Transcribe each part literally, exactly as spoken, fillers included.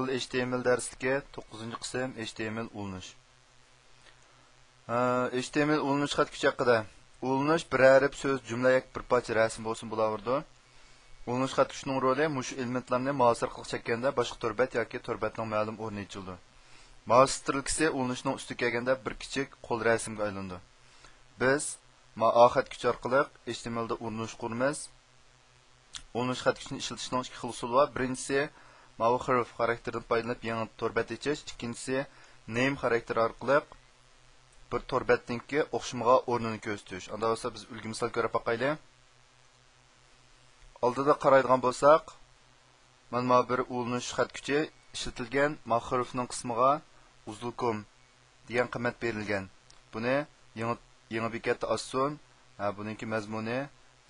ئېچ تى ئېم ئېل دەرسلىكى، توققۇزىنچى قىسىم، ئېچ تى ئېم ئېل ئۇلىنىش. ھە، ئېچ تى ئېم ئېل ئۇلىنىش خەت كۈچى ھەققىدە. ئۇلىنىش بىر ھەرپ، سۆز، جۈملە ياكى بىر پارچە رەسىم بولسىمۇ بولاۋېرىدۇ. ئۇلىنىش خەت كۈچىنىڭ رولى مۇشۇ ئېلېمېنتلارنى مائۇس ئارقىلىق چەككەندە باشقا تور بەت ياكى تور بەتنىڭ مەلۇم ئورنى ئېچىلىدۇ. مائۇس سترېلكىسى ئۇلىنىشنىڭ ئۈستىگە كەلگەندە بىر كىچىك قول رەسىمگە ئايلىنىدۇ. بىز ما ئا خەت كۈچى ئارقىلىق ئېچ تى ئېم ئېلدا ئۇلىنىش قۇرىمىز. ئۇلىنىش خەت كۈچىنى ئىشلىتىشنىڭ ئىككى خىل ئۇسۇلى بار. بىرىنچىسى، ماۋۇ خەرپ خاراكتېرىدىن پايدىلىنىپ يېڭى تور بەت ئېچىش. ئىككىنچىسى، نېيم خاراكتېرى ئارقىلىق بىر تور بەتنىڭكى ئوخشىمىغان ئورنىنى كۆرسىتىش. ئاندا بولسا بىز ئۈلگە مىسال كۆرۈپ باقايلى. ئالدىدا قارايدىغان بولساق، مانا ما بىر ئۇلىنىش خەت كۈچى ئىشلىتىلگەن، ما خەرپنىڭ قىسمىغا ئۇزلكوم دېگەن قىممەت بېرىلگەن. بۇنى يېڭى، يېڭى بېكەتتە ئاچسۇن. ھە، بۇنىڭكى مەزمۇنى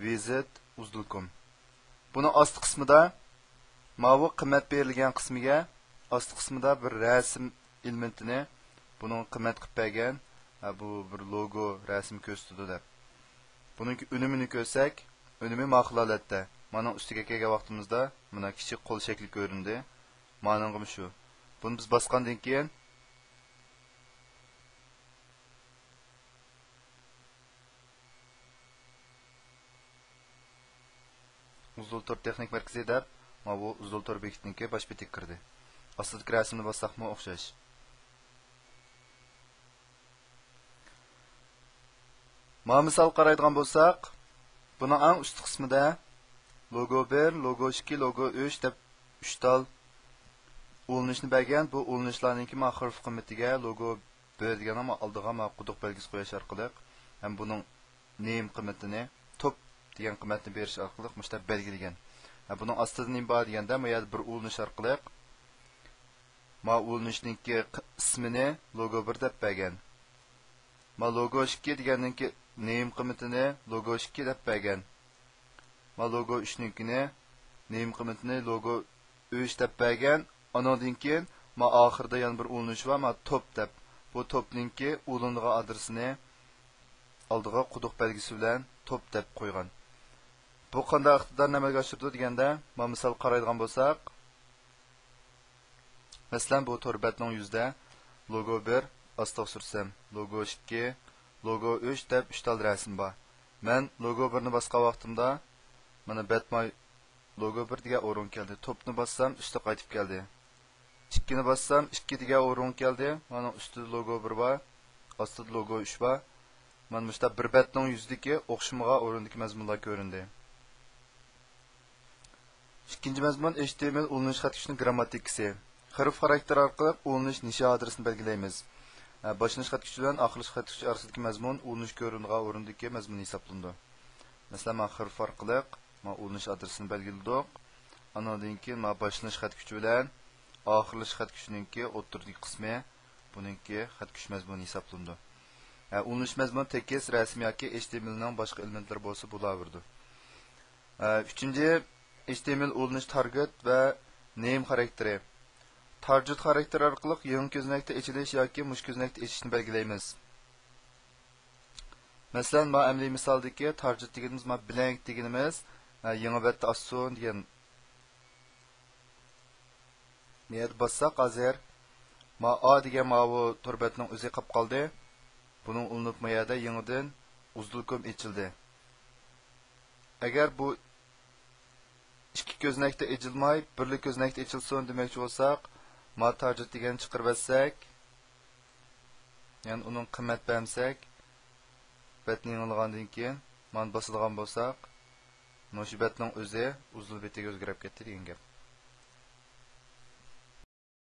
ۋىزىت ئۇزلكوم. بۇنىڭ ئاستى قىسمىدا ماۋۇ قىممەت بېرىلگەن قىسمىگە، ئاستى قىسمىدا بىر رەسىم ئېلېمېنتىنى بۇنىڭ قىممەت قىلىپ بەرگەن، ھە، بۇ بىر لوگو رەسىمى كۆرسىتىدۇ دەپ. بۇنىڭكى ئۈنۈمىنى كۆرسەك، ئۈنۈمى ماقۇل ھالەتتە. مانىڭ ئۈستىگە كەلگەن ۋاقتىمىزدا مانا كىچىك قول شەكلى كۆرۈندى. مانىڭغىمۇ شۇ. بۇنى بىز باسقاندىن كېيىن، ئۇزۇل تور تېخنىك مەركىزى دەپ، ماۋۇ ئۇزۇل تور بېكىتىنىڭكى باش بېتىگە كىردى. ئاستىدىكى رەسىمنى باسساقمۇ ئوخشاش. ما مىسال قارايدىغان بولساق، بۇنىڭ ئەڭ ئۈستى قىسمىدا لوگو بىر، لوگو ئىككى، لوگو ئۈچ دەپ ئۈچ تال ئۇلىنىشنى بەرگەن. بۇ ئۇلىنىشلارنىڭكى ما خەرپ قىممىتىگە لوگو بىر دېگەننىڭ ما ئالدىغا ما قۇدۇق بەلگىسى قويۇش ئارقىلىق ھەم بۇنىڭ نېيم قىممىتىنى، توپ دېگەن قىممەتنى بېرىش ئارقىلىق مۇشۇنداق بەلگىلىگەن. ھە، بۇنىڭ ئاستىدا نېمە بار دېگەندە، بۇ يەردە بىر ئۇلىنىش ئارقىلىق ما ئۇلىنىشنىڭكى ق-، ئىسمىنى لوگو بىر دەپ بەرگەن. ما لوگو ئىككى دېگەننىڭكى نېيم قىممىتىنى لوگو ئىككى دەپ بەرگەن. ما لوگو ئۈچنىڭكىنى، نېيم قىممىتىنى لوگو ئۈچ دەپ بەرگەن. ئانىڭدىن كېيىن ما ئاخىرىدا يەنە بىر ئۇلىنىش بار، ما توپ دەپ. بۇ توپنىڭكى ئۇلىنىدىغان ئادرېسىنى ئالدىغا قۇدۇق بەلگىسى بىلەن توپ دەپ قويغان. بۇ قانداق ئىقتىدارنى ئەمەلگە ئاشۇرىدۇ دېگەندە، ما مىسال قارايدىغان بولساق، مەسىلەن، بۇ تور بەتنىڭ يۈزىدە لوگو بىر، ئاستىغا سۈرسەم، لوگو ئىككى، لوگو ئۈچ دەپ ئۈچ تال رەسىم بار. مەن لوگو بىرنى باسقان ۋاقتىمدا، مانا بەت ما لوگو بىر دېگەن ئورۇنغا كەلدى. توپنى باسسام، ئۈستىگە قايتىپ كەلدى. ئىككىنى باسسام، ئىككى دېگەن ئورۇنغا كەلدى. مانا ئۈستىدە لوگو بىر بار، ئاستىدا لوگو ئۈچ بار. مانا مۇشۇنداق بىر بەتنىڭ يۈزىدىكى ئوخشىمىغان ئورۇندىكى مەزمۇنلار كۆرۈندى. ئىككىنچى مەزمۇن، ئېچ تى ئېم ئېل ئۇلىنىش خەت كۈچىنىڭ گىرامماتىكىسى. خەرپ خاراكتېرى ئارقىلىق ئۇلىنىش نىشان ئادرېسىنى بەلگىلەيمىز. ئە، باشلىنىش خەت كۈچى بىلەن ئاخىرلىنىش خەت كۈچى ئارىسىدىكى مەزمۇن ئۇلىنىش كۆرۈنىدىغان ئورۇندىكى مەزمۇن ھېسابلىنىدۇ. مەسىلەن، مانا خەرپ ئارقىلىق مانا ئۇلىنىش ئادرېسىنى بەلگىلىدۇق. ئانىڭدىن كېيىن مانا باشلىنىش خەت كۈچى بىلەن ئاخىرلىنىش خەت كۈچىنىڭكى ئوتتۇرىدىكى قىسمى بۇنىڭكى خەت كۈچ مەزمۇنى ھېسابلىنىدۇ. ئە، ئۇلىنىش مەزمۇنى تېكىست، رەسىم ياكى ئېچ تى ئېم ئېلنىڭ باشقا ئېلېمېنتلىرى بولسا بولاۋېرىدۇ. ئە، ئۈچىنچى، ئېچ تى ئېم ئېل ئۇلىنىش تارگېت ۋە نېيم خاراكتېرى. تارگېت خاراكتېرى ئارقىلىق يېڭى كۆزنەكتە ئېچىلىش ياكى مۇشۇ كۆزنەكتە ئېچىشنى بەلگىلەيمىز. مەسىلەن، ما ئەمەلىي مىسالدىكى تارگېت دېگىنىمىز، ما بلەنك دېگىنىمىز، ئە، يېڭى بەتتە ئاچسۇن دېگەن. ما يەردە باسساق ھازىر، ما ئا دېگەن ماۋۇ تور بەتنىڭ ئۆزى قاپ قالدى. بۇنىڭ ئۇلىنىپ ما يەردە يېڭىدىن ئۇزدۇلكوم ئېچىلدى. ئەگەر بۇ ئىككى كۆزنەكتە ئېچىلماي، بىرلا كۆزنەكتە ئېچىلسۇن دېمەكچى بولساق، ما تارگېت دېگەننى چىقىرىۋەتسەك، يەنى ئۇنىڭ قىممەت بەرمىسەك، بەتنى يېڭىلىغاندىن كېيىن، مانا باسىدىغان بولساق، مۇشۇ بەتنىڭ ئۆزى ئۇزۇل بېتىگە ئۆزگىرىپ كەتتى دېگەن گەپ.